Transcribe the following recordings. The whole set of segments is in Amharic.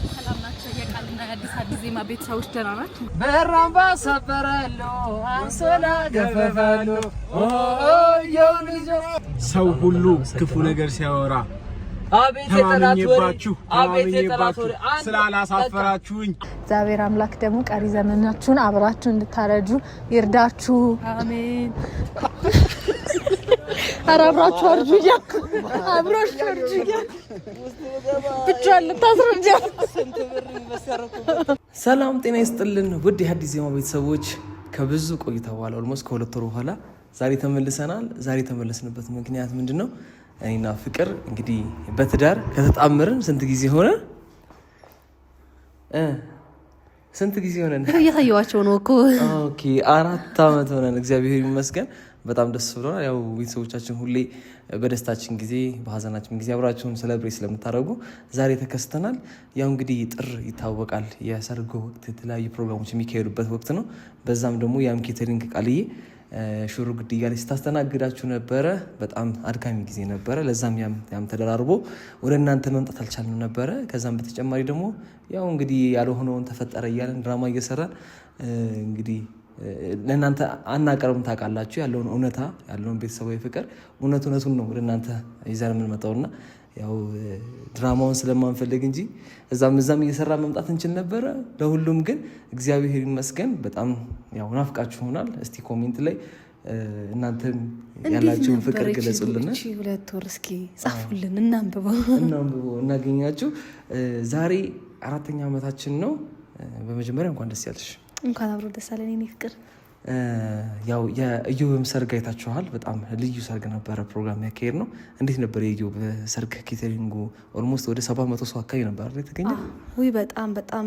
ሰላም ናቸው። የቃልና የአዲስ አዲስ ዜማ ቤተሰቦች ደህና ናቸው። በራምባ ሰበረሎ አንሶላ ገፈፈሎ። ሰው ሁሉ ክፉ ነገር ሲያወራ አቤት የጠላት ወሬ፣ ተማምኜባችሁ አቤት የጠላት ተማምኜባችሁ ወሬ። ስላላሳፈራችሁኝ እግዚአብሔር አምላክ ደግሞ ቀሪ ዘመናችሁን አብራችሁ እንድታረጁ ይርዳችሁ። አሜን። ኧረ አብራችሁ አርጁ እያልኩ፣ አብራችሁ አርጁ እያልኩ ብቻዋን ልታስረጃ። ሰላም ጤና ይስጥልን ውድ የሐዲስ ዜማ ቤተሰቦች፣ ከብዙ ቆይታ በኋላ almost ከ2 ወር በኋላ ዛሬ ተመልሰናል። ዛሬ የተመለስንበት ምክንያት ምንድን ነው? እኔና ፍቅር እንግዲህ በትዳር ከተጣመርን ስንት ጊዜ ሆነ? ስንት ጊዜ ሆነን? እያሳየዋቸው ነው እኮ። Okay፣ 4 ዓመት ሆነን። እግዚአብሔር ይመስገን በጣም ደስ ብሎናል። ያው ቤተሰቦቻችን ሁሌ በደስታችን ጊዜ በሀዘናችን ጊዜ አብራችሁን celebrate ስለምታደርጉ ዛሬ ተከስተናል። ያው እንግዲህ ጥር ይታወቃል፣ የሰርግ ወቅት የተለያዩ ፕሮግራሞች የሚካሄዱበት ወቅት ነው። በዛም ደግሞ ያም catering ቃልዬ ሽሩ ግድ እያለች ስታስተናግዳችሁ ነበረ። በጣም አድካሚ ጊዜ ነበረ። ለዛም ያም ተደራርቦ ወደ እናንተ መምጣት አልቻልንም ነበረ። ከዛም በተጨማሪ ደግሞ ያው እንግዲህ ያልሆነውን ተፈጠረ እያለን ድራማ እየሰራን እንግዲህ ለእናንተ አናቀርብም። ታውቃላችሁ፣ ያለውን እውነታ ያለውን ቤተሰባዊ ፍቅር እውነት እውነቱን ነው ወደ እናንተ ይዘን የምንመጣውና ያው ድራማውን ስለማንፈልግ እንጂ እዛም እዛም እየሰራ መምጣት እንችል ነበረ። ለሁሉም ግን እግዚአብሔር ይመስገን። በጣም ያው ናፍቃችሁ ሆናል። እስቲ comment ላይ እናንተም ያላችሁን ፍቅር ግለጹልን። እቺ 2 ወር እስኪ ጻፉልን፣ እናንብበው። እናንብበው፣ እናገኛችሁ። ዛሬ አራተኛ ዓመታችን ነው። በመጀመሪያ እንኳን ደስ ያለሽ። እንኳን አብሮ ደስ አለን የኔ ፍቅር። ያው የኢዮብም ሰርግ አይታችኋል። በጣም ልዩ ሰርግ ነበረ ፕሮግራም ያካሄድ ነው። እንዴት ነበር የኢዮብ ሰርግ catering ኡ? Almost ወደ 700 ሰው አካባቢ ነበር አይደል የተገኘ? ውይ፣ በጣም በጣም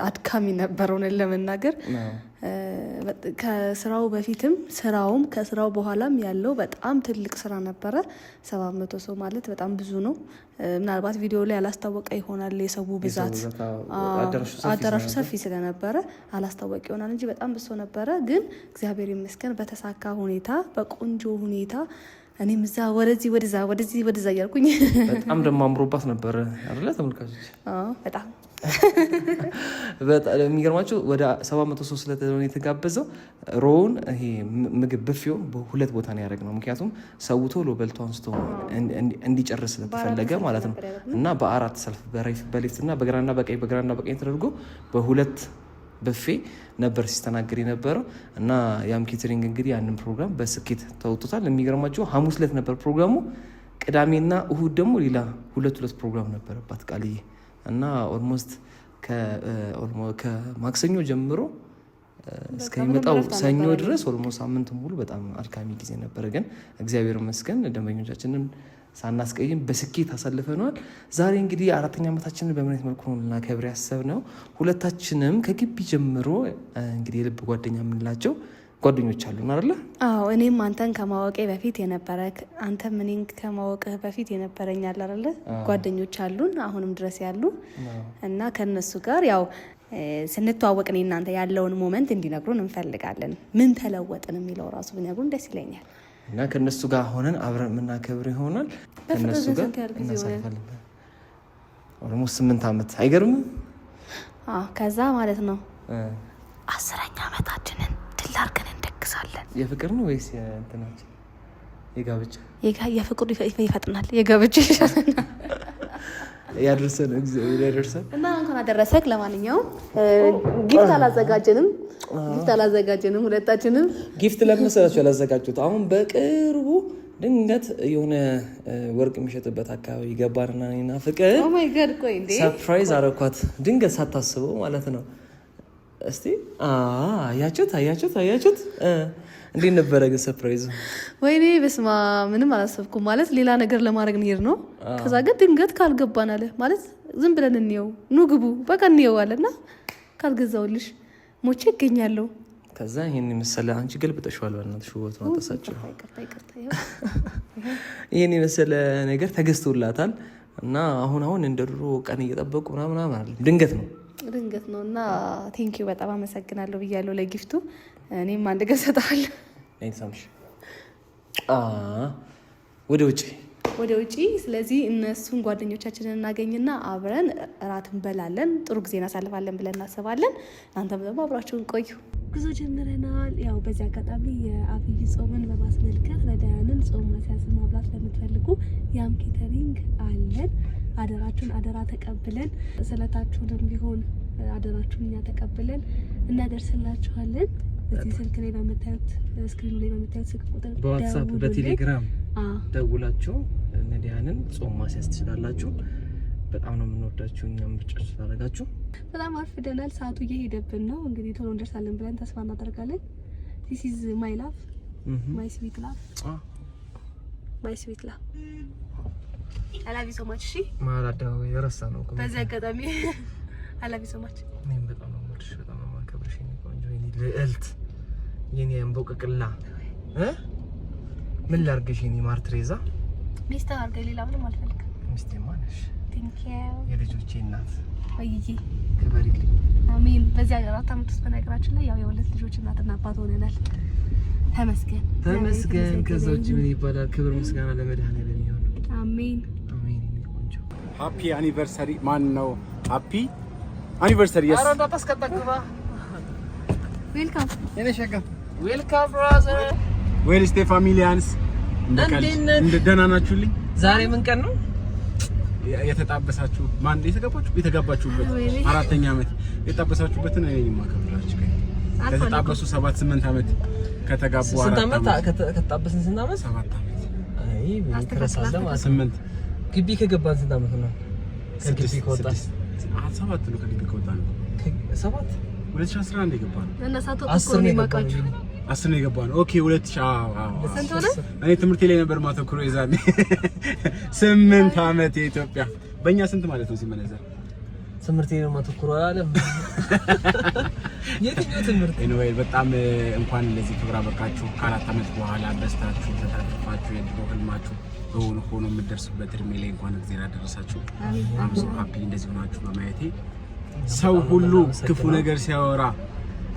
አድካሚ ነበር እውነት ለመናገር። ከስራው በፊትም ስራውም ከስራው በኋላም ያለው በጣም ትልቅ ስራ ነበረ። 700 ሰው ማለት በጣም ብዙ ነው። ምናልባት ቪዲዮ ላይ ያላስታወቀ ይሆናል የሰው ብዛት። አዳራሹ ሰፊ ስለነበረ አላስታወቀ ይሆናል እንጂ በጣም ብሶ ነበረ። ግን እግዚአብሔር ይመስገን በተሳካ ሁኔታ በቆንጆ ሁኔታ እኔም እዛ ወደዚህ ወደዛ ወደዚህ ወደዛ እያልኩኝ። በጣም ደግሞ አምሮባት ነበረ አይደለ ተመልካቾች? አዎ፣ በጣም። በጣም የሚገርማቸው ወደ 700 ሰው ስለሆነ የተጋበዘው ሮውን ይሄ ምግብ ብፌው በሁለት ቦታ ነው ያደረግነው። ምክንያቱም ሰው ቶሎ በልቶ አንስቶ እንዲጨርስ ስለተፈለገ ማለት ነው። እና በአራት ሰልፍ በ left እና በግራና በቀኝ በግራና በቀኝ ተደርጎ በሁለት ብፌ ነበር ሲስተናገድ የነበረው። እና ያም catering እንግዲህ ያንን ፕሮግራም በስኬት ተወጥቶታል። የሚገርማቸው ሐሙስ ዕለት ነበር ፕሮግራሙ። ቅዳሜና እሁድ ደግሞ ሌላ ሁለት ሁለት ፕሮግራም ነበረባት ቃልዬ። እና almost ከማክሰኞ ጀምሮ እስከሚመጣው ሰኞ ድረስ almost ሳምንት ሙሉ በጣም አድካሚ ጊዜ ነበረ። ግን እግዚአብሔር ይመስገን ደንበኞቻችንን ሳናስቀይም በስኬት አሳልፈነዋል። ዛሬ እንግዲህ አራተኛ ዓመታችንን በምን አይነት መልኩ ነው ልናከብር ያሰብነው? ሁለታችንም ከግቢ ጀምሮ እንግዲህ የልብ ጓደኛ የምንላቸው ጓደኞች አሉን አይደለ? አዎ፣ እኔም አንተን ከማወቄ በፊት የነበረ፣ አንተም እኔን ከማወቅህ በፊት የነበረኝ አለ አይደለ ጓደኞች አሉን አሁንም ድረስ ያሉ። እና ከነሱ ጋር ያው ስንተዋወቅ እኔ እናንተ ያለውን moment እንዲነግሩን እንፈልጋለን። ምን ተለወጥን የሚለው ራሱ ቢነግሩን ደስ ይለኛል። እና ከእነሱ ጋር ሆነን አብረን የምናከብር ይሆናል። በፍቅር ከእነሱ ጋር ስንት ያህል ጊዜ ሆነ? እናሳልፋለን። Almost 8 ዓመት አይገርምም? አዎ፣ ከዛ ማለት ነው 10ኛ ዓመታችንን ድል አድርገን እንደግሳለን። የፍቅር ነው ወይስ የእንትናችን የጋብቻ? የፍቅሩ ይፈጥናል፣ የጋብቻ ይሻላል። ያደርሰን፣ እግዚአብሔር ያደርሰን። እና እንኳን አደረሰክ። ለማንኛውም gift አላዘጋጀንም፣ gift አላዘጋጀንም ሁለታችንም። Gift ለምን መሰላችሁ ያላዘጋጁት? አሁን በቅርቡ ድንገት የሆነ ወርቅ የሚሸጥበት አካባቢ ገባንና እኔና ፍቅር Oh my God፣ ቆይ እንዴ! Surprise አረኳት፣ ድንገት ሳታስበው ማለት ነው። እስቲ አያችሁት፣ አያችሁት፣ አያችሁት? እንዴት ነበረ ግን surprise ኡ? ወይኔ በስማ፣ ምንም አላሰብኩም። ማለት ሌላ ነገር ለማድረግ እንሄድ ነው። ከዛ ግን ድንገት ካልገባን አለ፣ ማለት ዝም ብለን እንየው፣ ኑ ግቡ በቃ እንየው አለ እና ካልገዛውልሽ ሞቼ እገኛለሁ። ከዛ ይሄን የመሰለ፣ አንቺ ገልብጠሽዋል፣ በእናትሽ ውበቱን አጠሳችው። ይቅርታ ይቅርታ፣ ይኸው። ይህን የመሰለ ነገር ተገዝቶላታል። እና አሁን አሁን እንደ ድሮ ቀን እየጠበቁ ምናምን ምናምን አይደለም፣ ድንገት ነው። ድንገት ነው። እና thank you፣ በጣም አመሰግናለሁ ብያለሁ ለ gift ኡ። እኔም አንድ ገሰጣለሁ። ነይ ሳምሽ። ወደ ውጭ። ወደ ውጪ። ስለዚህ እነሱን ጓደኞቻችንን እናገኝና አብረን እራት እንበላለን፣ ጥሩ ጊዜ እናሳልፋለን ብለን እናስባለን። እናንተም ደግሞ አብራችሁን ቆዩ። ጉዞ ጀምረናል። ያው በዚህ አጋጣሚ የአብይ ጾምን በማስመልከት ነዳያንን ጾም ማስያዝ ማብላት ለምትፈልጉ ያም catering አለን። አደራችሁን አደራ ተቀብለን ስለታችሁንም ቢሆን አደራችሁን እኛ ተቀብለን እናደርስላችኋለን። እዚህ ስልክ ላይ በምታዩት screen ኑ ላይ በምታዩት ስልክ ቁጥር በ WhatsApp ደውሉልን። በቴሌግራም ደውላችሁ ነዳያንን ጾም ማስያዝ ትችላላችሁ። በጣም ነው የምንወዳችሁ። እኛም ምርጫችሁ ስላደረጋችሁ በጣም አርፍደናል። ሰዓቱ እየሄደብን ነው። እንግዲህ ቶሎ እንደርሳለን ብለን ተስፋ እናደርጋለን። This is my love, my sweet love, my sweet love. I love you so much። እሺ። መሀል አደባባይ የረሳ ነው እኮ። በዚህ አጋጣሚ I love you so much። እኔም በጣም ነው የምወድሽ፣ በጣም ነው የማከብርሽ የኔ ቆንጆ፣ የኔ ልዕልት፣ የኔ እንቦቅቅላ እ ምን ላድርግሽ የኔ ማር ትሬዛ? ሚስትህ አድርገኝ፣ ሌላ ምንም አልፈልግም። ሚስቴማ ነሽ፣ Thank you. የልጆቼ እናት። ወይዬ። ክበሪልኝ። አሜን። በዚህ 4 ዓመት ውስጥ በነገራችን ላይ ያው የሁለት ልጆች እናትና አባት ሆነናል። ተመስገን። ተመስገን። ከዛ ውጭ ምን ይባላል? ክብር ምስጋና ለመድኃኔዓለም ይሁን። አሜን። አሜን። የኔ ቆንጆ። Happy anniversary። ማን ነው? Happy anniversary, yes. ኧረ እንዳታስቀጠቅባ። Welcome. የኔ ሸጋ። Welcome, brother. Well, ስቴ ፋሚሊያንስ፣ እንደ ቀልድ እንዴት ነህ? እንደ ደህና ናችሁልኝ? ዛሬ ምን ቀን ነው? የተጣበሳችሁ ማን የተጋባችሁ የተጋባችሁበት ወይኔ። አራተኛ ዓመት የተጣበሳችሁበትን እኔ ነኝ የማከብራችሁ። ከተጣበሱ 7 8 ዓመት ከተጋቡ ስንት 4 ዓመት ዓመት ከተጣበስን? ስንት ዓመት? 7 ዓመት። አይ ትረሳለህ ማለት ነው። 8። ግቢ ከገባን ስንት ዓመት ነው? ከግቢ 6። ከወጣን? 6፣ 7 ነው። ከግቢ ከወጣን ነው። 7። 2011 የገባ ነው። እና ሳትወጡ እኮ 10 ነው ነው የማውቃችሁ። የገባነው። 10 ነው የገባ ነው። Okay, 2000፣ አዎ። ስንት ሆነ? እኔ ትምህርቴ ላይ ነበር ማተኩሮ የዛኔ። 8 ዓመት የኢትዮጵያ በእኛ ስንት ማለት ነው ሲመነዘር? ትምህርት ነው ማተኩሮ አላለም። የትኛው ትምህርት? Anyway, በጣም እንኳን ለዚህ ክብር አበቃችሁ። ከ4 ዓመት በኋላ በስታችሁ ተታቅፋችሁ የድሮ ህልማችሁ እውን ሆኖ የምትደርሱበት እድሜ ላይ እንኳን እግዚአብሔር አደረሳችሁ። I'm so happy እንደዚህ ሆናችሁ በማየቴ። ሰው ሁሉ ክፉ ነገር ሲያወራ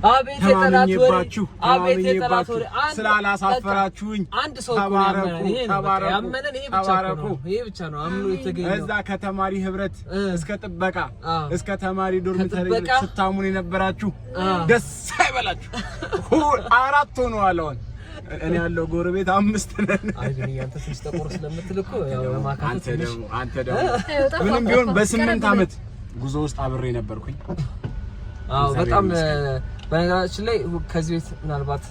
አቤት የጠላት ወሬ! ተማምኜባችሁ አቤት የጠላት ተማምኜባችሁ ወሬ! ስላላሳፈራችሁኝ አንድ ሰው እኮ ነው ተባረኩ፣ ያመነን። ይሄ ነው በቃ ተባረኩ፣ ያመነን ይሄ ብቻ እኮ ተባረኩ። ነው። ይሄ ብቻ ነው አምኖ የተገኘው። እዛ ከተማሪ ህብረት እስከ ጥበቃ እስከ ተማሪ dormitory ከጥበቃ ስታሙን የነበራችሁ ደስ አይበላችሁ። አራት ሆነዋል። አሁን እኔ ያለው ጎረቤት አምስት ነን። አይ ግን አንተ ትንሽ ጠቆር ስለምትል እኮ ያው ለማካተት አንተ ትንሽ ደግሞ አንተ ደግሞ ምንም ቢሆን በ8 ዓመት ጉዞ ውስጥ አብሬ ነበርኩኝ። አዎ። እግዚአብሔር በጣም ይመስገን። በነገራችን ላይ ከዚህ ቤት ምናልባት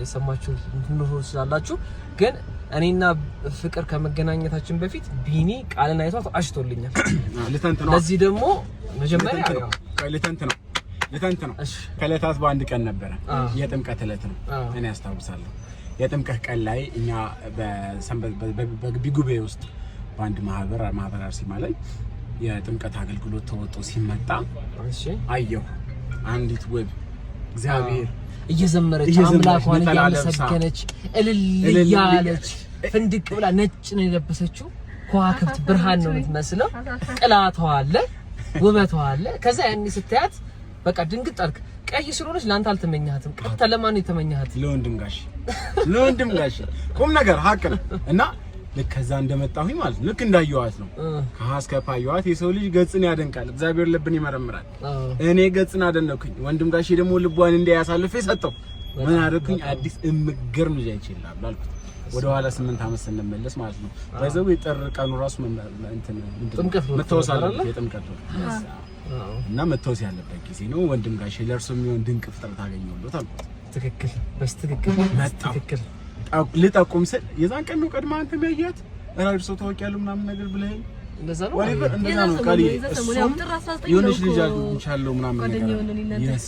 የሰማችሁ ልትኖሩ ትችላላችሁ። ግን እኔና ፍቅር ከመገናኘታችን በፊት ቢኒ ቃልን አይቷት አሽቶልኛል። ልተንት ነው። ለዚህ ደግሞ መጀመሪያ ልተንት ነው። ያው ቆይ፣ ልተንት ነው፣ ልተንት ነው። እሺ። ከዕለታት በአንድ ቀን ነበረ። የጥምቀት ዕለት ነው። እኔ አስታውሳለሁ። የጥምቀት ቀን ላይ እኛ በሰንበት በግቢ ጉባኤ ውስጥ በአንድ ማህበር አርሴማ ላይ የጥምቀት አገልግሎት ተወጥቶ ሲመጣ አየሁ አንዲት ውብ እግዚአብሔር እየዘመረች እየዘመረች አምላኳን ነጠላ ለብሳ እያመሰገነች እልል እልል እያለች ፍንድቅ ብላ ነጭ ነው የለበሰችው። ከዋክብት ብርሃን ነው የምትመስለው። ቅላቷ አለ፣ ውበቷ አለ። ከዛ ያኔ ስታያት በቃ ድንግጥ አልክ። ቀይ ስለሆነች ለአንተ አልተመኘሃትም። ቀጥታ ለማን ነው የተመኘሃት? ለወንድም ጋሽ፣ ለወንድም ጋሽ። ቁም ነገር ሀቅ ነው። እና ልክ ከዛ እንደመጣሁኝ ማለት ነው፣ ልክ እንዳየኋት ነው ከሀ እስከ ፓ አየኋት። የሰው ልጅ ገጽን ያደንቃል፣ እግዚአብሔር ልብን ይመረምራል። እኔ ገጽን አደነኩኝ፣ ወንድም ጋሼ ደግሞ ልቧን እንዲያሳልፍ ሰጠው። ምን አደረኩኝ? አዲስ እምገርም ልጅ አይቼልሃለሁ አልኩት። ወደ ኋላ 8 ዓመት ስንመለስ ማለት ነው። ባይዘው የጥር ቀኑ ራሱ እንትን ምንድን ነው? ጥምቀት ወቅት መታወስ ነበር አለበት። አይደለ? የጥምቀት ወቅት እና መታወስ ያለበት ጊዜ ነው። ወንድም ጋሼ ለእርሱ የሚሆን ድንቅ ፍጥረት አገኘሁለት አልኩት። ትክክል፣ በስትክክል። መጣሁ። ትክክል። ልጠቁም ስል የዛን ቀን ነው ቀድማ አንተ የሚያያት እራሱ ሰው ታወቂያለሁ ምናምን ነገር ብለኸኝ እንደዛ ነው። Whatever, እንደዛ የዛ ነው ሰሞን ቃልዬ። ነው፣ የዛ ሰሞን ያው እሱም ጥር 19 የሆነች ነው ልጅ እኮ አግኝቻለሁ ምናምን ነገር ጓደኛዬ ሆነን እናንተ። Yes,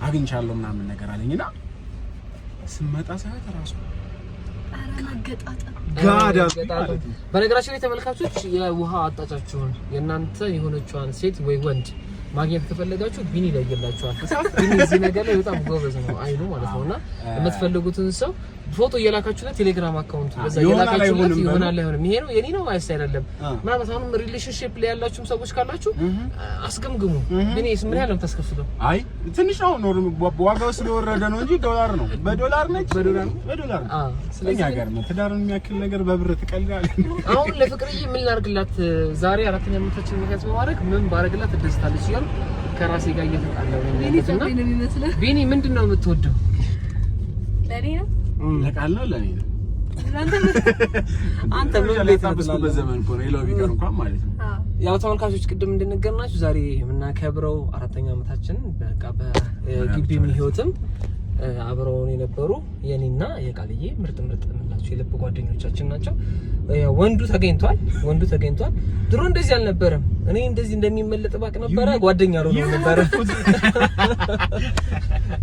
አግኝቻለሁ ምናምን ነገር አለኝና ስመጣ ሳያት ራሱ ኧረ መገጣጠም! ጋዳ ማለት ነው። በነገራችን ላይ ተመልካቾች የውሃ አጣጫችሁን የእናንተ የሆነችዋን ሴት ወይ ወንድ ማግኘት ከፈለጋችሁ ቢኒ ይለይላችኋል። ቢኒ እዚህ ነገር ላይ በጣም ጎበዝ ነው፣ አይኑ ማለት ነው። እና የምትፈልጉትን ሰው ፎቶ እየላካችሁለት ቴሌግራም account በዛ ይሆናል እየላካችሁለት አይሆንም በሉ። ይሆናል አይሆንም፣ ይሄ ነው የኔ ነው ወይስ አይደለም። ምናልባት አሁንም relationship ላይ ያላችሁም ሰዎች ካላችሁ አስገምግሙ። ግን ምን ያህል ነው የምታስከፍለው? አይ ትንሽ ነው፣ norm ዋጋው ስለወረደ ነው እንጂ ዶላር ነው። በዶላር ነች፣ በዶላር በዶላር ነው። ስለዚህ እኛ ጋር ነው ትዳሩን የሚያክል ነገር በብር ትቀልዳለህ። አሁን ለፍቅርዬ ምን ላድርግላት? ዛሬ አራተኛ ዓመታችን ምክንያት በማድረግ ምን ባረግላት ትደስታለች እያልኩ ከራሴ ጋር እየተጣላሁ ነው ቢኒ ያለሁት። እና ፀጉሬ ነው የሚመስለው። ቢኒ ምንድን ነው የምትወደው? ለእኔ ነው ለቃል ነው ለእኔ ነው። አንተ ምን ቤት ነው ያጣበስኩበት ዘመን እኮ ነው። ሌላው ቢቀር እንኳን ማለት ነው። ያው ተመልካቾች ቅድም እንደነገርናችሁ ዛሬ የምናከብረው አራተኛ ዓመታችንን በቃ በግቢም ህይወትም አብረውን የነበሩ የኔና የቃልዬ ምርጥ ምርጥ የምንላቸው የልብ ጓደኞቻችን ናቸው። ያው ወንዱ ተገኝቷል፣ ወንዱ ተገኝቷል። ድሮ እንደዚህ አልነበረም። እኔ እንደዚህ እንደሚመለጥ ባቅ ነበረ ጓደኛ አልሆነም ነበረ።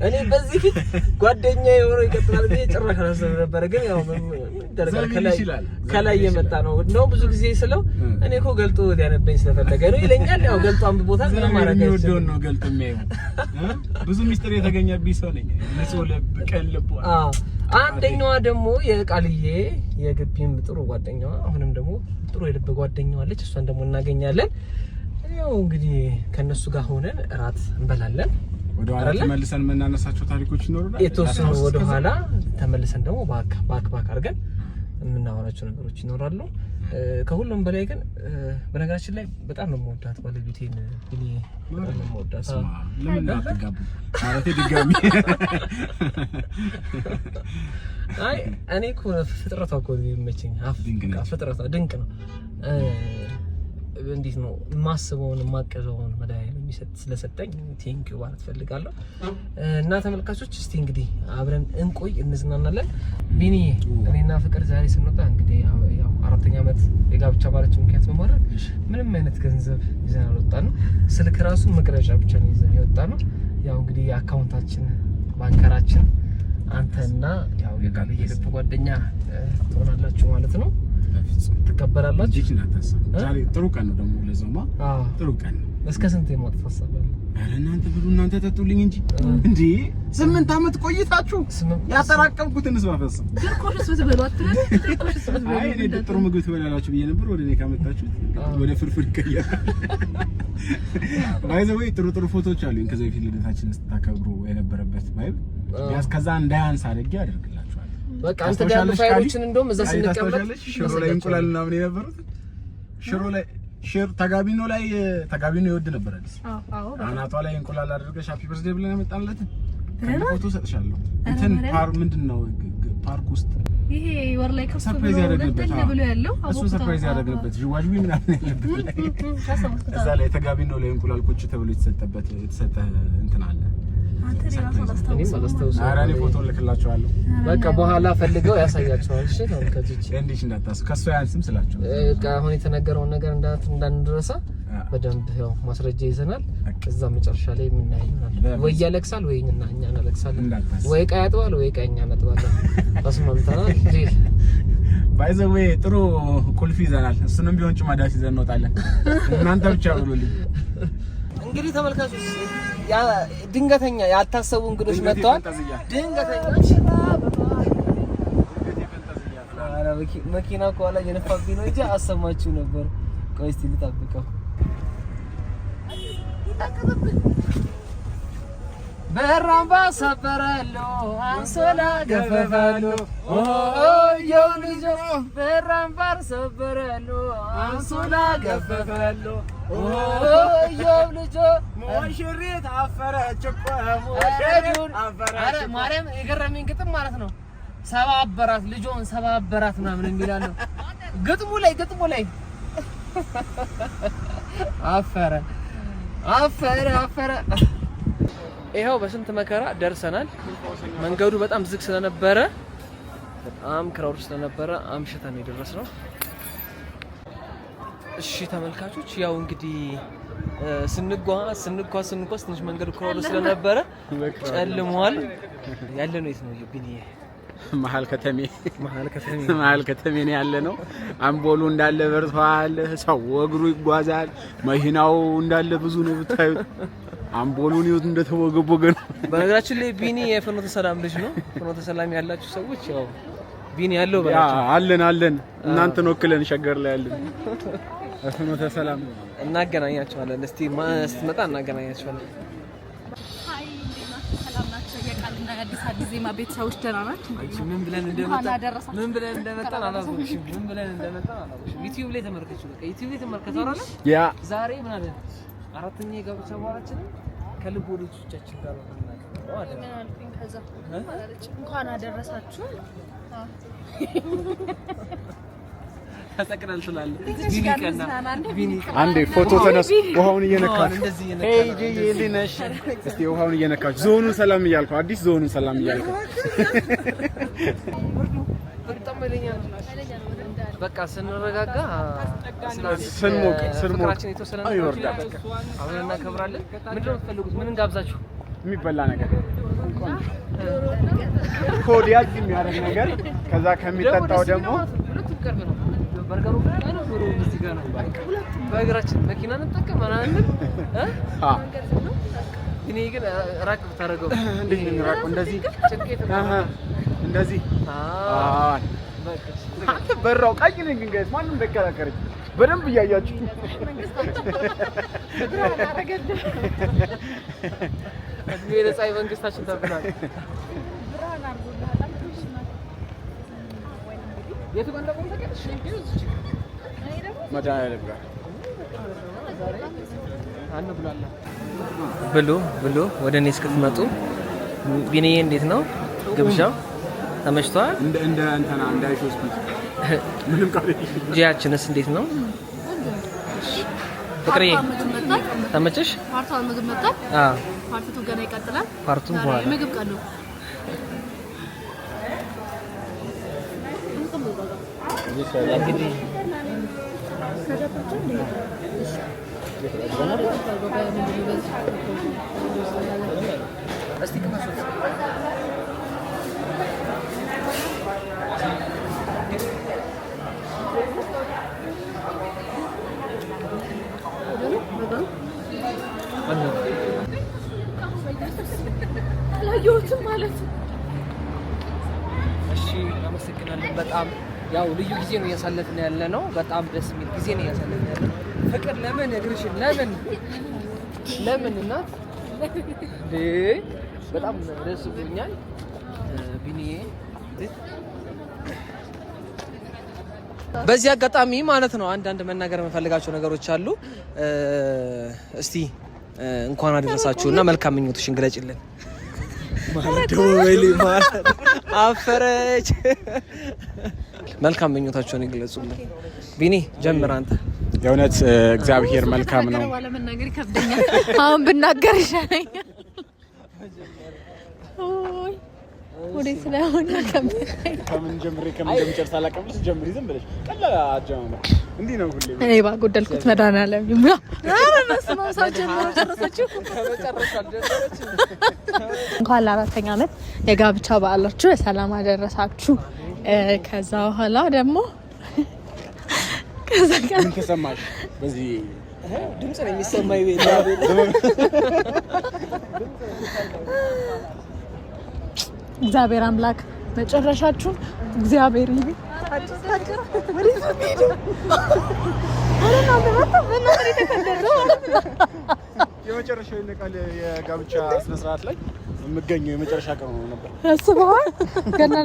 እኔ በዚህ ፊት ጓደኛ የሆነው ይቀጥላል ብዬ ጭራሽ አላሰብም ነበረ። ግን ያው ምን ይደረጋል፣ ዘመን ከላይ ይችላል፣ ከላይ ዘመን የመጣ ነው። እንደውም ብዙ ጊዜ ስለው እኔ እኮ ገልጦ ሊያነበኝ ስለፈለገ ነው ይለኛል። ያው ገልጦ አንብቦታል። ምንም ማድረግ የሚወደውን አይችልም። ነው ገልጦ የሚያየው። ብዙ ሚስጥር የተገኘብኝ ሰው ነኝ። ንጹህ ልብ፣ ቅን ልብ። አዎ። አንደኛዋ ደግሞ የቃልዬ የግቢም ጥሩ ጓደኛዋ አሁንም ደግሞ ጥሩ የልብ ጓደኛዋ አለች። እሷን ደግሞ እናገኛለን። ያው እንግዲህ ከነሱ ጋር ሆነን እራት እንበላለን። ወደ ኋላ አይደለ? ተመልሰን የምናነሳቸው ታሪኮች ይኖሩናል። የተወሰኑ ወደ ኋላ ተመልሰን ደግሞ back back back አድርገን የምናወራቸው ነገሮች ይኖራሉ። ከሁሉም በላይ ግን በነገራችን ላይ በጣም ነው የምወዳት ባለቤቴን፣ እኔ በጣም ነው የምወዳት። ስማ፣ ለምን አትጋቡ? ማለቴ ድጋሚ አይ እኔ እኮ ፍጥረቷ እኮ ነው የሚመቸኝ። ድንቅ ነች። ፍጥረቷ ድንቅ ነው። እንዴት ነው የማስበውን የማቅደውን መድኃኒዓለም የሚሰጥ ስለሰጠኝ thank you ማለት ፈልጋለሁ። እና ተመልካቾች እስቲ እንግዲህ አብረን እንቆይ፣ እንዝናናለን። ቢኒ፣ እኔና ፍቅር ዛሬ ስንወጣ እንግዲህ ያው አራተኛ ዓመት የጋብቻ በዓላችን ምክንያት በማድረግ ምንም አይነት ገንዘብ ይዘን አልወጣንም። ስልክ ራሱ መቅረጫ ብቻ ነው ይዘን የወጣነው። ያው እንግዲህ የ account ኣችን banker ኣችን አንተና ያው የቃልዬ የልብ ጓደኛ ትሆናላችሁ ማለት ነው። ትቀበላላችሁ? እንዴት እንዳታስብ። ዛሬ ጥሩ ቀን ነው ደግሞ ለዛውማ ጥሩ ቀን ነው። እስከ ስንት የማውጣት ሀሳብ አለ? ኧረ እናንተ ብሉ እናንተ ጠጡልኝ እንጂ እንዴ 8 ዓመት ቆይታችሁ ያጠራቀምኩትን ባፈስም ድርቆሽስ ብትበሉ አትበሉ? ድርቆሽስ ብትበሉ አይ እኔ ጥሩ ምግብ ትበላላችሁ ብዬ ነበር። ወደ እኔ ካመጣችሁት ወደ ፍርፍር ይቀየራል። By the way ጥሩ ጥሩ ፎቶዎች አሉኝ ከዚህ በፊት ልደታችንን ስታከብሩ የነበረበት vibe ቢያንስ ከዛ እንዳያንስ አድርጌ አደርግላችኋለሁ። በቃ አንተ ጋር ያሉ ፋይሎችን እንደውም እዛ ስንቀመጥ ታስታውሻለሽ? ሽሮ ላይ እንቁላል ምናምን የነበሩት ሽሮ ላይ ሽር ተጋቢኖ ላይ ተጋቢኖ ይወድ ነበር አዲስ አናቷ ላይ እንቁላል አድርገሽ happy birthday ብለን ያመጣንለት ፎቶ ሰጥሻለሁ። እንትን ፓር ምንድን ነው ፓርክ ውስጥ ይሄ ወር ላይ ከፍ surprise ብሎ ያደረግንበት እንትን ብሎ ያለው እሱ surprise ያደረግንበት ዥዋዥዌ ምናምን ያለበት ላይ እዛ ላይ ተጋቢኖ ላይ እንቁላል ቁጭ ተብሎ የተሰጠበት የተሰጠ እንትን አለ። አንተ እኔ ራሱ እኔም አላስታውስም። ኧረ እኔ ፎቶ እልክላቸዋለሁ። በቃ በኋላ ፈልገው ያሳያቸዋል። እሺ ተመልካቾች፣ እንዲህ እንዳታስብ ከእሱ አያንስም ስላቸው በቃ አሁን የተነገረውን ነገር እንዳንረሳ በደንብ ያው ማስረጃ ይዘናል። እዛ መጨረሻ ላይ የምናየው ይሆናል። ወይ ያለቅሳል ወይ እኛ እናለቅሳለን፣ ወይ ዕቃ ያጥባል ወይ ዕቃ እኛ እናጥባለን። ተስማምተናል። Deal። By the way ጥሩ ቁልፍ ይዘናል። እሱንም ቢሆን ጭማዳሽ ይዘን እንወጣለን። እናንተ ብቻ ብሉልኝ። እንግዲህ ተመልካቾች ድንገተኛ ያልታሰቡ እንግዶች መጥተዋል። ድንገተኛ መኪና ከኋላ እየነፋብኝ ነው እንጂ አሰማችሁ ነበር። ቆይ እስኪ ልጠብቀው። በራምባ ሰበረሎ አንሶላ ገፈፈሎ የው ልጆ በራምባር ሰበረሎ አንሶላ ገፈፈሎ የው ልጆ ሙሽሪት አፈረች እኮ ማርያም የገረመኝ ግጥም ማለት ነው። ሰባበራት ልጆን ሰባበራት ምናምን የሚላለው ግጥሙ ላይ ግጥሙ ላይ አፈረ አፈረ አፈረ። ይኸው በስንት መከራ ደርሰናል። መንገዱ በጣም ዝግ ስለነበረ በጣም crowd ስለነበረ አምሽተን ነው የደረስነው። እሺ ተመልካቾች፣ ያው እንግዲህ ስንጓዝ ስንጓዝ ስንጓዝ ትንሽ መንገዱ crowd ስለነበረ ጨልሟል። ያለነው የት ነው ቢኒዬ? መሀል ከተሜ መሀል ከተሜ መሀል ከተሜ ነው ያለነው። አምፖሉ እንዳለ በርቷል። ሰው እግሩ ይጓዛል። መኪናው እንዳለ ብዙ ነው ብታዩት። አምቦሉን ይወት እንደተወገቦገ ነው። በነገራችን ላይ ቢኒ የፍኖተ ሰላም ልጅ ነው። ፍኖተ ሰላም ያላችሁ ሰዎች ያው ቢኒ ያለው በላቸው። አለን አለን፣ እናንተን ወክለን ሸገር ላይ አለን። ፍኖተ ሰላም እናገናኛቸዋለን። እስቲ ስትመጣ እናገናኛቸዋለን። Hi፣ እንዴት ናችሁ? ሰላም ናቸው? የቃልና የአዲስ አዲስ ዜማ ቤተሰቦች ደህና ናችሁ? ምን ብለን እንደመጣን አላወቅሽም። ምን ብለን እንደመጣን አላወቅሽም። ዩቲዩብ ላይ ተመልከቹ። በቃ ዩቲዩብ ላይ ተመልከቱ አይደል? ያ ዛሬ ምን አለ? አራተኛ የጋብቻ በዓላችንን ከልብ ወዳጆቻችን ጋር ነው የምናከብረው አለ። ምን አልኩኝ? ከዛ እንኳን አደረሳችሁ ተጠቅለል ትላለህ። አንዴ ፎቶ ተነሱ። ውሃውን እየነካችሁ እንዴት ነሽ? እስቲ ውሃውን እየነካችሁ ዞኑን ሰላም እያልኩ አዲስ ዞኑን ሰላም እያልኩ በጣም ኃይለኛ ነው። በቃ ስንረጋጋ ስንሞቅ ፍቅራችን የተወሰነ ይወርዳል። አብረን እናከብራለን። ምንድን ነው የምትፈልጉት? ምን እንጋብዛችሁ? የሚበላ ነገር ሆድ ያዝ የሚያደርግ ነገር፣ ከዛ ከሚጠጣው ደግሞ ሁለቱም ቅርብ ነው። በርገሩ ጋር ነው፣ ዶሮ እዚህ ጋር ነው። በእግራችን መኪና እንጠቀም አናንል። እኔ ግን ራቅ ብታደርገው እንዴት ነው የሚራቀው? እንደዚህ እንደዚህ አንተ በራው ቀይ ነኝ ግን guys ማንም እንዳይከራከረኝ በደንብ እያያችሁ እድሜ ለፀሐይ መንግስታችን ተብሏል። የቱ ጋር እንደቆመ ታውቂያለሽ? መድኃኒዓለም ጋር ብሉ ብሉ። ወደ እኔ እስክትመጡ ቢኒዬ፣ እንዴት ነው ግብዣው? ተመችቷል? እንደ እንደ እንትና እንደ አይሾ ስፒድ ምንም ቃል ጂያችንስ እንዴት ነው? ፍቅርዬ ተመቸሽ? Part one ምግብ መጣ። አዎ፣ Part two ገና ይቀጥላል። Part two በኋላ ምግብ ቀን ነው። እንግዲህ እስቲ ቅመሱት። አላየሁትም ማለት ነው። እሺ እናመሰግናለን በጣም ያው ልዩ ጊዜ ነው እያሳለፍን ያለ ነው። በጣም ደስ የሚል ጊዜ ነው እያሳለፍን ያለ ነው። ፍቅር ለምን እግርሽን ለምን ለምን እናት እንዴ! በጣም ደስ ብሎኛል ቢኒዬ። በዚህ አጋጣሚ ማለት ነው አንዳንድ መናገር የምፈልጋቸው ነገሮች አሉ። እስቲ እንኳን አደረሳችሁ እና መልካም ምኞትሽን ግለጭልን። አፈረች። መልካም ምኞታቸውን ይግለጹልን። ቢኒ ጀምር አንተ። የእውነት እግዚአብሔር መልካም ነው። ለመናገር ይከብደኛል። አሁን ብናገር ይሻለኛል። ወዴት ስለሆነ ከምን ጀምሬ ከምን እንደምጨርስ አላውቅም። ጀምሪ ዝም ብለሽ ቀላል አጀማመር እንዲህ ነው ሁሌ። እኔ ባጎደልኩት መድኃኒዓለም ይምራ። ኧረ በስመ አብ ሳትጀምረው ጨረሰችው። እንኳን ለአራተኛ ዓመት የጋብቻ በዓላችሁ በሰላም አደረሳችሁ። ከዛ በኋላ ደግሞ ከዛ ምን ተሰማሽ በዚህ ድምጽ ነው የሚሰማኝ ቤት እግዚአብሔር አምላክ መጨረሻችሁን እግዚአብሔር ይቢ የመጨረሻው ይነቃል የጋብቻ ስነ ስርዓት ላይ የምገኘው የመጨረሻ ቀን ሆኖ ነበር። አስበዋል። ገና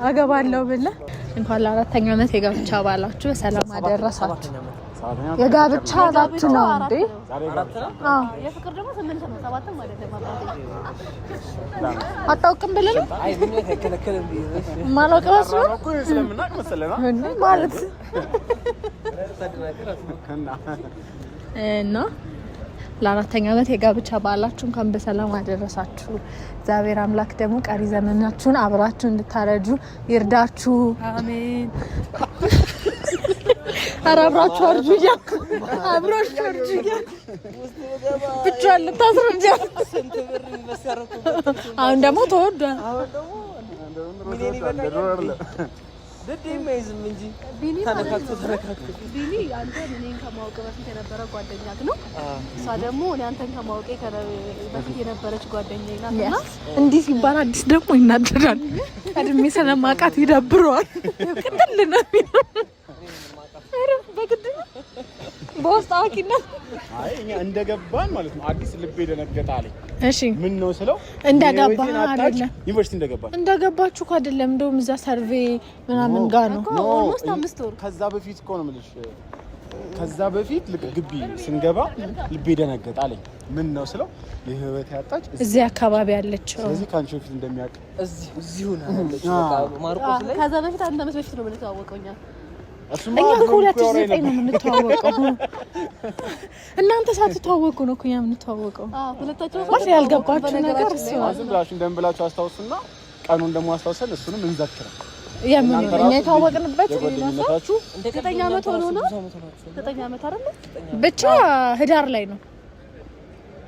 አገባለሁ ብለህ እንኳን ለአራተኛ ዓመት የጋብቻ በዓላችሁ በሰላም አደረሳችሁ። የጋብቻ አራት ነው እንዴ? የፍቅር ደግሞ 8 ነው፣ 7ም አይደለም። አታውቅም ብለህ ነው የማላውቅ መስሎህ ማለት እና ለአራተኛ ዓመት የጋብቻ በዓላችሁ እንኳን በሰላም አደረሳችሁ። እግዚአብሔር አምላክ ደግሞ ቀሪ ዘመናችሁን አብራችሁ እንድታረጁ ይርዳችሁ። አሜን። ኧረ አብራችሁ አርጁ እያልኩ አብራችሁ አርጁ እያልኩ ብቻዋን ልታስረጃ። አሁን ደግሞ ተወዷል። ድድ የማይዝም እንጂ ተነካክቶ ተነካክቶ። ቢኒ አንተን እኔን ከማወቅ በፊት የነበረ ጓደኛክ ነው። እሷ ደግሞ እኔ አንተን ከማወቄ በፊት የነበረች ጓደኛዬ ናት እና እንዲህ ሲባል አዲስ ደግሞ ይናደዳል። ቀድሜ ስለማውቃት ይደብረዋል። ቅጥል ነው የሚለው። ኧረ በግድ ነው በውስጥ አዋቂነት። አይ እኛ እንደገባን ማለት ነው አዲስ ልቤ ደነገጠ አለኝ። እሺ። ምን ነው ስለው እንደገባ የህይወቴን አጣች አይደለም። ዩኒቨርሲቲ እንደገባን። እንደገባችሁ እኮ አይደለም፣ እንደውም እዛ survey ምናምን ጋር ነው። No፣ Almost 5 ወር። ከዛ በፊት እኮ ነው የምልሽ። ከዛ በፊት ልክ ግቢ ስንገባ ልቤ ደነገጠ አለኝ። ምን ነው ስለው የህይወቴ አጣች እዚህ አካባቢ ያለችው። ስለዚህ ከአንቺ በፊት እንደሚያውቅ እዚሁ ነው ያለችው። በቃ ማርቆስ ላይ። ከዛ በፊት አንድ አመት በፊት ነው የምንተዋወቀው እኛ። እሱማ እኛ እኮ ድሮም ሁለት እኮ ሺህ ያወራኝ ዘጠኝ ነው ነበር። የምንተዋወቀው። እናንተ ሳትተዋወቁ ነው እኮ እኛ የምንተዋወቀው። አዎ፣ ሁለታችን ማለት ያልገባችሁ ነገር እሱ ነው። ዝም ብላችሁ እንደምን ብላችሁ አስታውሱና ቀኑን ደግሞ አስታውሰን እሱንም እንዘክረው። የምን እናንተ እኛ ራሱ የተዋወቅንበት የጓደኝነታችሁ 9 ዓመት ሆኖ ነው። 9 ዓመት አይደለ? ብቻ ህዳር ላይ ነው፣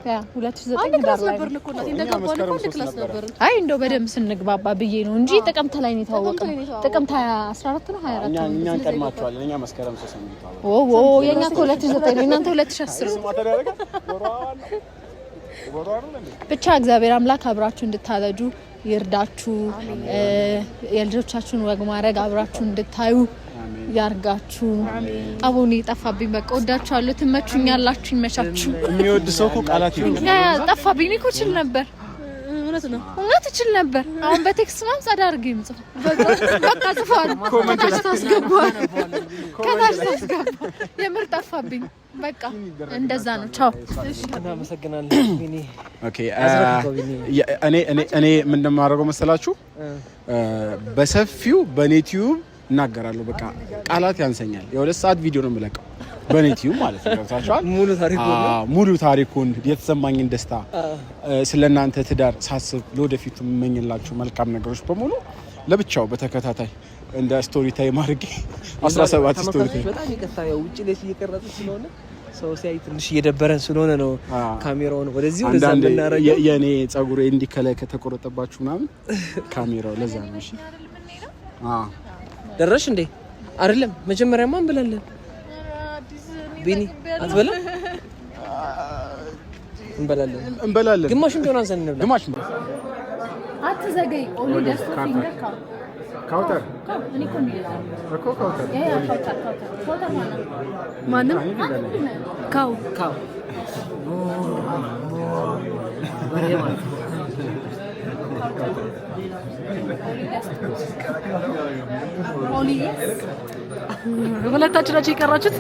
ያ 2009 አንድ ህዳር class ላይ ነው። ነበርን እኮ እናቴ። እኛ እንደገባን እኮ መስከረም አንድ 3 class ነበረ። ነበርን። አይ እንደው በደንብ ስንግባባ ብዬ ነው እንጂ ጥቅምት ላይ ነው የተዋወቅነው። ጥቅምት ላይ ነው የተዋወቅነው። ጥቅምት 14 ነው 24 እኛ ነው። እኛን ቀድማችኋል። እኛ መስከረም 3 ነው የምንተዋወቀው። ኦ ኦ፣ የኛ እኮ 2009 ነው፣ እናንተ 2010 እሱ matter ያደርጋል? ወሯ ነው ወሯ አይደል እንዴ? ብቻ እግዚአብሔር አምላክ አብራችሁ እንድታረጁ ይርዳችሁ። የልጆቻችሁን ወግ ማድረግ አብራችሁ እንድታዩ ያርጋችሁ። አቦኔ ጠፋብኝ። በቃ ወዳችኋለሁ። ትመቹኛላችሁ። ይመቻችሁ። የሚወድ ሰው እኮ ቃላት የለውም። Yeah ጠፋብኝ። እኔ እኮ እችል ነበር፣ እውነት ነው። እውነት እችል ነበር። አሁን በ text ምናምን ጸዳ አድርጌ የምጽፈው በቃ ጽፈዋል። ከታች ታስገባዋል፣ ከታች ታስገባ። የምር ጠፋብኝ። በቃ እንደዛ ነው። ቻው። እናመሰግናለን ቢኒ። Okay። አዝረክርከው ቢኒ። እኔ ምን እንደማደርገው መሰላችሁ? በሰፊው በኔ ቲዩብ እናገራለሁ። በቃ ቃላት ያንሰኛል። የ2 ሰዓት ቪዲዮ ነው የምለቀው በኔ ቲዩብ ማለት ነው። ገብታችኋል? ሙሉ ታሪኩን ነው? አዎ፣ ሙሉ ታሪኩን፣ የተሰማኝን ደስታ፣ ስለ እናንተ ትዳር ሳስብ ለወደፊቱ የምመኝላችሁ መልካም ነገሮች በሙሉ ለብቻው በተከታታይ እንደ story time አድርጌ 17 story ተመልካቾች time። በጣም ይቅርታ፣ ያው ውጭ ላይ እየቀረጽን ስለሆነ ሰው ሲያይ ትንሽ እየደበረን ስለሆነ ነው ካሜራውን ወደዚህ ወደዛ አንዳንዴ የምናደርገው። የእኔ ጸጉሬ እንዲህ ከላይ ከተቆረጠባችሁ ምናምን ካሜራው ለዛ ነው። እሺ፣ አዎ። ደረሽ እንዴ? አይደለም፣ መጀመሪያማ እንበላለን። ቢኒ አትበላም? እንበላለን። እንበላለን። ግማሽም ቢሆን አንሰን እንብላ። ግማሽ። አትዘገይ። ኦሊ ደስቶ finger cow። ካውተር። እኔ እኮ እኮ ካውተር። ካውተር ካውተር ማለት ነው። ማንም cow። Cow በሬ ማለት ነው። ኦሊ ሁለታችሁ ናቸው የቀራችሁት።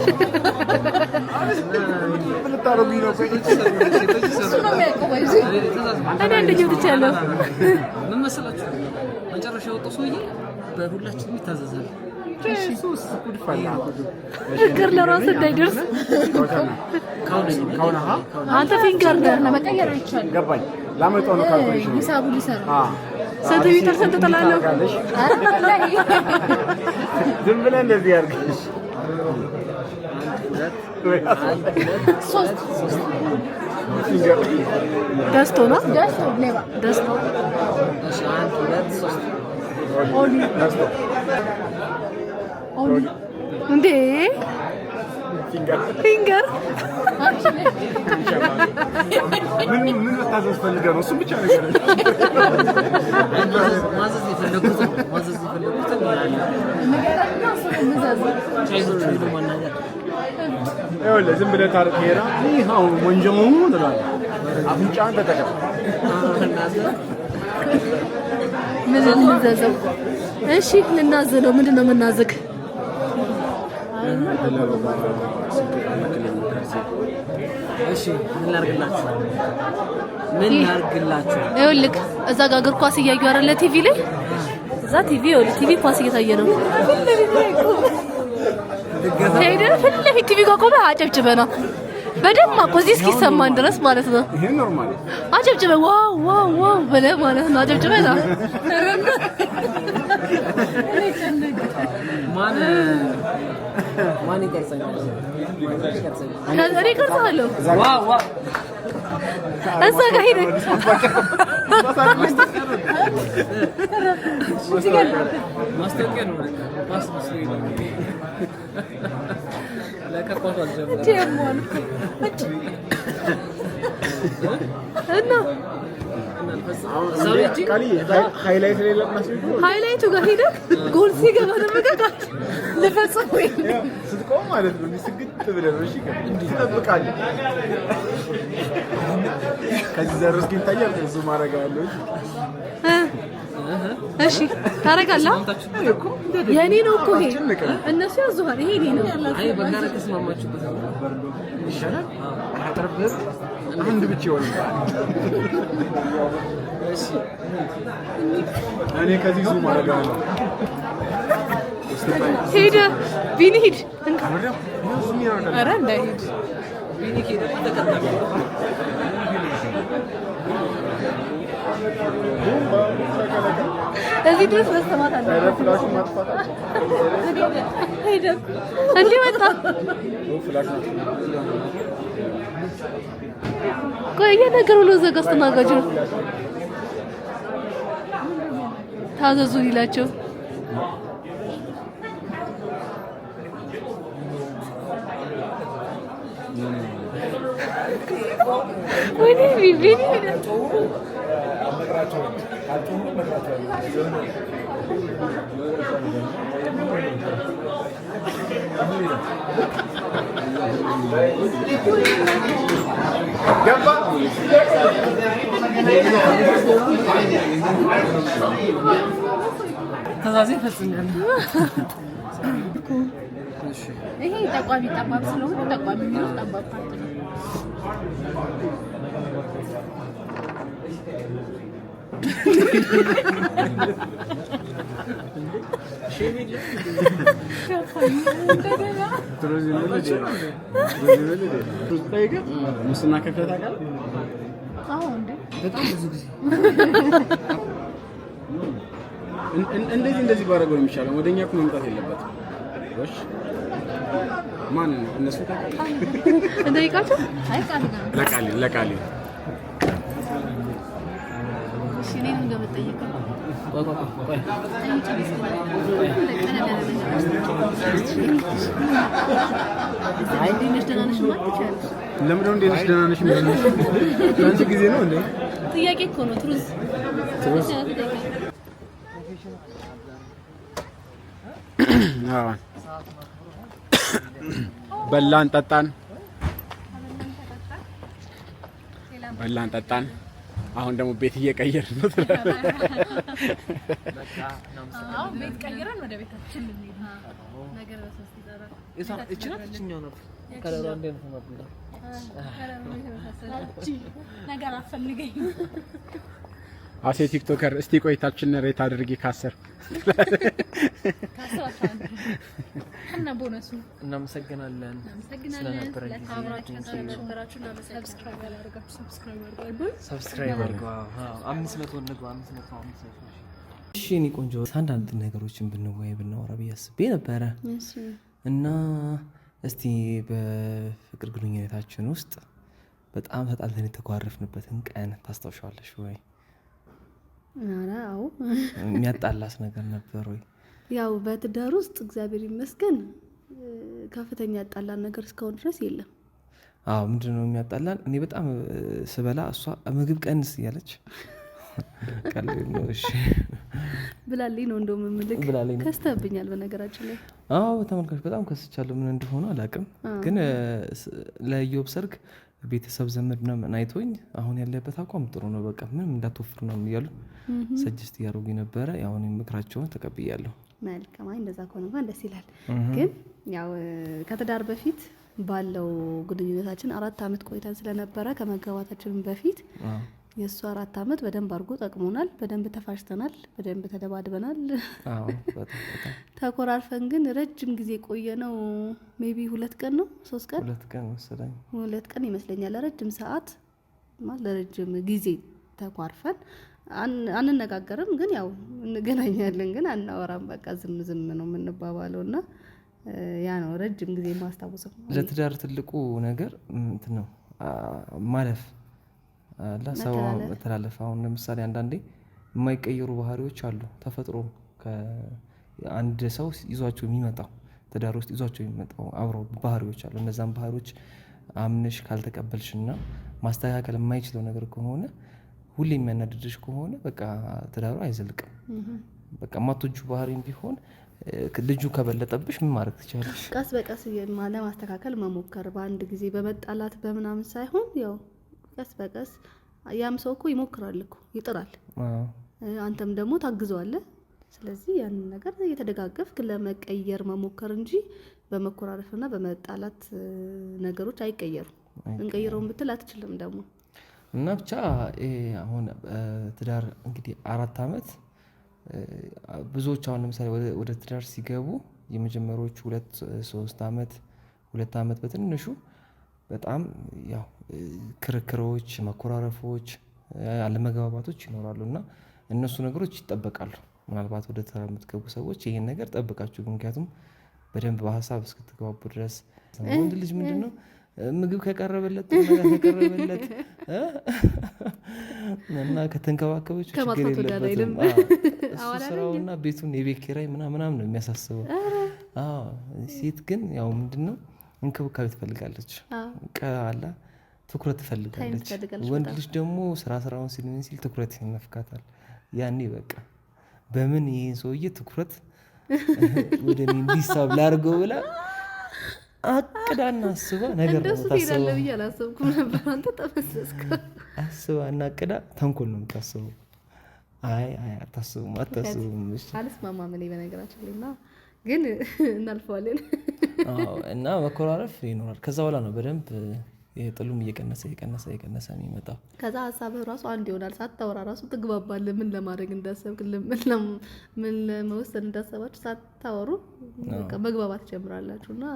እሱ ነው የሚያውቀው። ባይዜ እኔ አንደኛው ትቻለሁ። ምን መሰላችሁ? መጨረሻ የወጣው ሰውዬ በሁላችንም ይታዘዛል። ፍቅር ለራሱ እንዳይደርስ። አንተ finger ነህ። መቀየር አይቻልም። ገባኝ። ላመጣው ነው calculation። ሂሳቡ ሊሰራ ስንት ሜትር ስንት ጥላለሁ? ዝም ብለህ እንደዚህ ያድርግሽ። ሶስት። ደስቶ ነው። ደርሶ ሌባ። ደስቶ። እሺ፣ አንድ ሁለት ሶስት። ኦሊ እንዴ finger። ምን ምን መታዘዝ ፈልገህ ነው? እሱን ብቻ ነገር። ማዘዝ የፈለጉትን ቻይኖቹ ሄዶ ማናገር። ይኸውልህ ዝም ብለህ ታርቅ ሄራ ይኸው ወንጀሙ ትላለህ። አፍንጫህን ተጠቀም። ምን እንዘዘው? እሺ ልናዝ ነው። ምንድን ነው የምናዝግ? እሺ ምን ላድርግላችሁ? ምን ላድርግላችሁ? ይኸውልህ እዛ ጋር እግር ኳስ እያዩ አይደለ? ቲቪ ላይ እዛ ቲቪ፣ ይኸውልህ ቲቪ ኳስ እየታየ ነው። ሄደህ ፊት ለፊት ቲቪ ጋር ቆመህ አጨብጭበህ ነው በደማቁ እዚህ እስኪሰማን ድረስ ማለት ነው። ይሄ normal። አጨብጭበህ wow wow wow ብለህ ማለት ነው። አጨብጭበህ ነው። ማን ማን ይቀርጸኛል? ማን ይቀርጸኛል? እኔ እቀርጽሃለሁ። Wow wow። እዛ ጋር ሄደህ ማስታወቂያ ነው። ኳስ መስሎኝ ነው። ለካ ኳሱ አልጀመረም። እና highlight ኡ ጋር ሄደህ ጎል ሲገባ ልፈጽም ወይ ስትቆም ማለት ነው። ስግጥ ብለህ ነው። እሺ ትጠብቃለህ። ከዚህ ዘር እስኪ ይታያል። zoom አደርጋለሁ። እሺ ታደርጋለህ። የኔ ነው እኮ ይሄ። እነሱ ያዙሃል። ይሄ የኔ ነው። አይ በጋራ ተስማማችሁበት ይሻላል። አንድ ብቻ ይሆናል። እኔ ከዚህ zoom አደርጋለሁ። ሄደ ቢኒ ሂድ። ኧረ እንዳይሄድ እዚህ ድረስ መሰማት አለ። ሄደ እንዲህ መጣ። ቆይ እየነገሩ ነው። እዛ ጋ አስተናጋጁ ነው። ታዘዙ ይላቸው። ወይኔ ቢኒ ገባ ትእዛዜ ፈጽሜያለሁ። ይሄ ጠቋሚ ጠባብ ስለሆነ ጠቋሚ የሚለው ጠባብ part ነው። ሙስና ከፍለህ ታውቃለህ? በጣም ብዙ ጊዜ እንደዚህ እንደዚህ ባደረገው ነው የሚሻለው። ወደኛ እኮ መምጣት የለበትም። እሺ ማን ነው እነሱ? እንጠይቃቸው። ለቃሊ ለቃሊ እሺ እኔንም እንደምጠይቀው ቆይ እንዴት ነሽ? ደህና ነሽ ማለት ትችያለሽ። ለምንድን ነው እንዴት ነሽ ደህና ነሽ የሚለው? ለአንቺ ጊዜ ነው እንዴ? ጥያቄ እኮ ነው። truth truth አዎ። በላን ጠጣን፣ በላን ጠጣን። አሁን ደግሞ ቤት እየቀየርን ነው ትላለህ። አሁን ቤት ቀይረን ወደ ቤታችን ልንሄድ ነው። ነገር በሶስት ይጠራል። እቺ ናት እችኛው ናት። ከለሯ እንደ እንትን ነው። ነገር አፈልገኝ አሴ TikToker እስቲ ቆይታችን rate አድርጊ ከ10 እና ቦነሱ እናመሰግናለን እናመሰግናለን። ስለነበረን ጊዜ። አብራችሁ ስለነበራችሁ እናመሰግናለን። subscribe ያላደረጋችሁ subscribe አድርጉ። subscribe አድርጉ። አዎ 500 እንግባ። 500 500 እሺ እኔ ቆንጆ አንዳንድ ነገሮችን ብንወያይ ብናወራ ብዬ አስቤ ነበረ እና እስቲ በፍቅር ግንኙነታችን ውስጥ በጣም ተጣልተን የተኳረፍንበትን ቀን ታስታውሻለሽ ወይ? ኧረ አዎ። የሚያጣላስ ነገር ነበር ወይ? ያው በትዳር ውስጥ እግዚአብሔር ይመስገን ከፍተኛ ያጣላን ነገር እስካሁን ድረስ የለም። አዎ ምንድን ነው የሚያጣላን? እኔ በጣም ስበላ እሷ ምግብ ቀንስ እያለች ቀልድ ነው። እሺ ብላልኝ ነው እንደውም የምልክ ብላልኝ ነው። ከስተብኛል። በነገራችን ላይ አዎ ተመልካች በጣም ከስቻለሁ። ምን እንደሆነ አላውቅም፣ ግን ለኢዮብ ሰርግ ቤተሰብ ዘመድ ምናምን አይቶኝ አሁን ያለበት አቋም ጥሩ ነው፣ በቃ ምንም እንዳትወፍር ነው እያሉ suggest እያደረጉኝ ነበረ። ያው እኔም ምክራቸውን ተቀብያለሁ። መልካም። አይ እንደዛ ከሆነ እንኳን ደስ ይላል። ግን ያው ከትዳር በፊት ባለው ግንኙነታችን 4 ዓመት ቆይተን ስለነበረ ከመጋባታችን በፊት የእሱ 4 ዓመት በደንብ አድርጎ ጠቅሞናል። በደንብ ተፋጭተናል፣ በደንብ ተደባድበናል። አዎ በጣም በጣም ተኮራርፈን ግን ረጅም ጊዜ ቆየ ነው። maybe 2 ቀን ነው 3 ቀን 2 ቀን መሰለኝ፣ 2 ቀን ይመስለኛል። ለረጅም ሰዓት ማለት ለረጅም ጊዜ ተኳርፈን አንነጋገርም፣ ግን ያው እንገናኛለን፣ ግን አናወራም። በቃ ዝም ዝም ነው የምንባባለውና ያ ነው ረጅም ጊዜ የማስታውሰው። ለትዳር ትልቁ ነገር እንትን ነው ማለፍ፣ ሰው መተላለፍ። አሁን ለምሳሌ አንዳንዴ የማይቀየሩ ባህሪዎች አሉ። ተፈጥሮ አንድ ሰው ይዟቸው የሚመጣው ትዳር ውስጥ ይዟቸው የሚመጣው አብረው ባህሪዎች አሉ። እነዛን ባህሪዎች አምነሽ ካልተቀበልሽና ማስተካከል የማይችለው ነገር ከሆነ፣ ሁሌ የሚያናድድሽ ከሆነ በቃ ትዳሩ አይዘልቅም። በቃ የማትወጂው ባህሪም ቢሆን ልጁ ከበለጠብሽ ምን ማድረግ ትችላለሽ? ቀስ በቀስ ለማስተካከል መሞከር፣ በአንድ ጊዜ በመጣላት በምናምን ሳይሆን ያው ቀስ በቀስ ያም ሰው እኮ ይሞክራል እኮ፣ ይጥራል። አንተም ደግሞ ታግዘዋለህ። ስለዚህ ያንን ነገር እየተደጋገፍክ ለመቀየር መሞከር እንጂ በመኮራረፍና በመጣላት ነገሮች አይቀየሩም። እንቀይረውን ብትል አትችልም ደግሞ። እና ብቻ አሁን ትዳር እንግዲህ 4 ዓመት፣ ብዙዎች አሁን ለምሳሌ ወደ ትዳር ሲገቡ የመጀመሪያዎቹ 2-3 ዓመት፣ 2 ዓመት በትንሹ በጣም ያው ክርክሮች፣ መኮራረፎች፣ አለመግባባቶች ይኖራሉ እና እነሱ ነገሮች ይጠበቃሉ። ምናልባት ወደ ትዳር የምትገቡ ሰዎች ይሄን ነገር ጠብቃችሁ፣ ምክንያቱም በደንብ በሀሳብ እስክትግባቡ ድረስ። ወንድ ልጅ ምንድን ነው፣ ምግብ ከቀረበለት፣ ጥሩ ነገር ከቀረበለት እና ከተንከባከበችው ችግር የለበትም። እሱ ስራውና ቤቱን የቤት ኪራይ ምናምን ነው የሚያሳስበው። ሴት ግን ያው ምንድን ነው፣ እንክብካቤ ትፈልጋለች፣ አላ ትኩረት ትፈልጋለች። ወንድ ልጅ ደግሞ ስራ ስራውን ሲል ምን ሲል ትኩረት ይነፍካታል። ያኔ በቃ በምን ይህን ሰውዬ ትኩረት ወደ እኔ እንዲሳብ ላድርገው ብላ አቅዳና አስባ ነገር ነው የምታስበው። ብዬ አላሰብኩም ነበር። አንተ ጠመሰስክ። አስባ እና አቅዳ ተንኮል ነው የምታስበው። አይ አይ፣ አታስቡም፣ አታስቡም። አልስማማም እኔ በነገራችን ላይ፣ እና ግን እናልፈዋለን። እና መኮራረፍ ይኖራል። ከዛ በኋላ ነው በደንብ ጥሉም እየቀነሰ እየቀነሰ እየቀነሰ የሚመጣው። ከዛ ሀሳብህ ራሱ አንድ ይሆናል። ሳታወራ ራሱ ትግባባለህ። ምን ለማድረግ እንዳሰብክ፣ ምን ለመወሰን እንዳሰባችሁ ሳታወሩ መግባባት ትጀምራላችሁ እና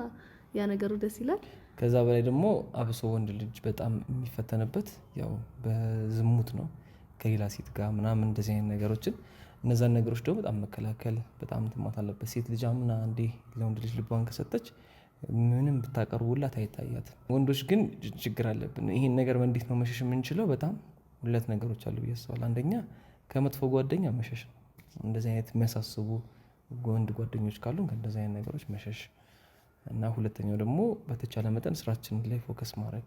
ያ ነገሩ ደስ ይላል። ከዛ በላይ ደግሞ አብሶ ወንድ ልጅ በጣም የሚፈተንበት ያው በዝሙት ነው፣ ከሌላ ሴት ጋር ምናምን እንደዚህ አይነት ነገሮችን። እነዛን ነገሮች ደግሞ በጣም መከላከል፣ በጣም ትማት አለበት። ሴት ልጅ አምና እንዴ ለወንድ ልጅ ልቧን ከሰጠች ምንም ብታቀርቡላት አይታያትም። ወንዶች ግን ችግር አለብን። ይሄን ነገር እንዴት ነው መሸሽ የምንችለው? በጣም ሁለት ነገሮች አሉ ብዬ አስባለሁ። አንደኛ ከመጥፎ ጓደኛ መሸሽ ነው። እንደዚህ አይነት የሚያሳስቡ ወንድ ጓደኞች ካሉ ከእንደዚህ አይነት ነገሮች መሸሽ እና ሁለተኛው ደግሞ በተቻለ መጠን ስራችን ላይ focus ማድረግ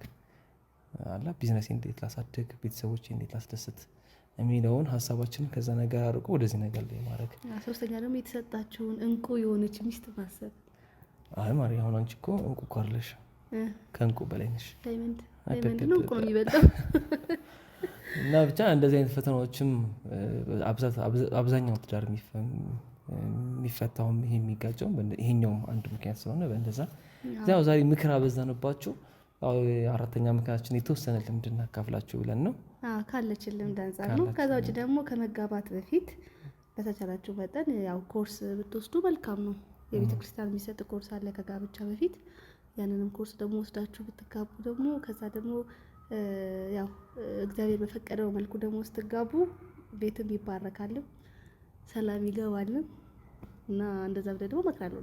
አላ ቢዝነሴ እንዴት ላሳድግ፣ ቤተሰቦቼ እንዴት ላስደስት የሚለውን ሀሳባችንን ከዛ ነገር አርቆ ወደዚህ ነገር ላይ ማድረግ። ሶስተኛ ደግሞ የተሰጣችሁን እንቁ የሆነች ሚስት ማሰብ። አይ ማሪ፣ አሁን አንቺ እኮ እንቁ እኮ አይደለሽ፣ ከእንቁ በላይ ነሽ። Diamond፣ diamond ነው፣ እንቁ ነው የሚበልጠው። እና ብቻ እንደዚህ አይነት ፈተናዎችም አብዛኛው ትዳር የሚፈታውም ይሄ የሚጋጨውም ይሄኛውም አንዱ ምክንያት ስለሆነ በእንደዛ ያው ዛሬ ምክር አበዛንባችሁ። አራተኛ ምክንያታችን የተወሰነ ልምድ እናካፍላችሁ ብለን ነው። ካለችን ልምድ አንጻር ነው። ከዛ ውጭ ደግሞ ከመጋባት በፊት በተቻላችሁ መጠን ያው ኮርስ ብትወስዱ መልካም ነው። የቤተ ክርስቲያን የሚሰጥ ኮርስ አለ ከጋብቻ በፊት። ያንንም ኮርስ ደግሞ ወስዳችሁ ብትጋቡ ደግሞ ከዛ ደግሞ ያው እግዚአብሔር በፈቀደው መልኩ ደግሞ ስትጋቡ ቤትም ይባረካልም፣ ሰላም ይገባልም እና እንደዛ ብለህ ደግሞ እመክራለሁ።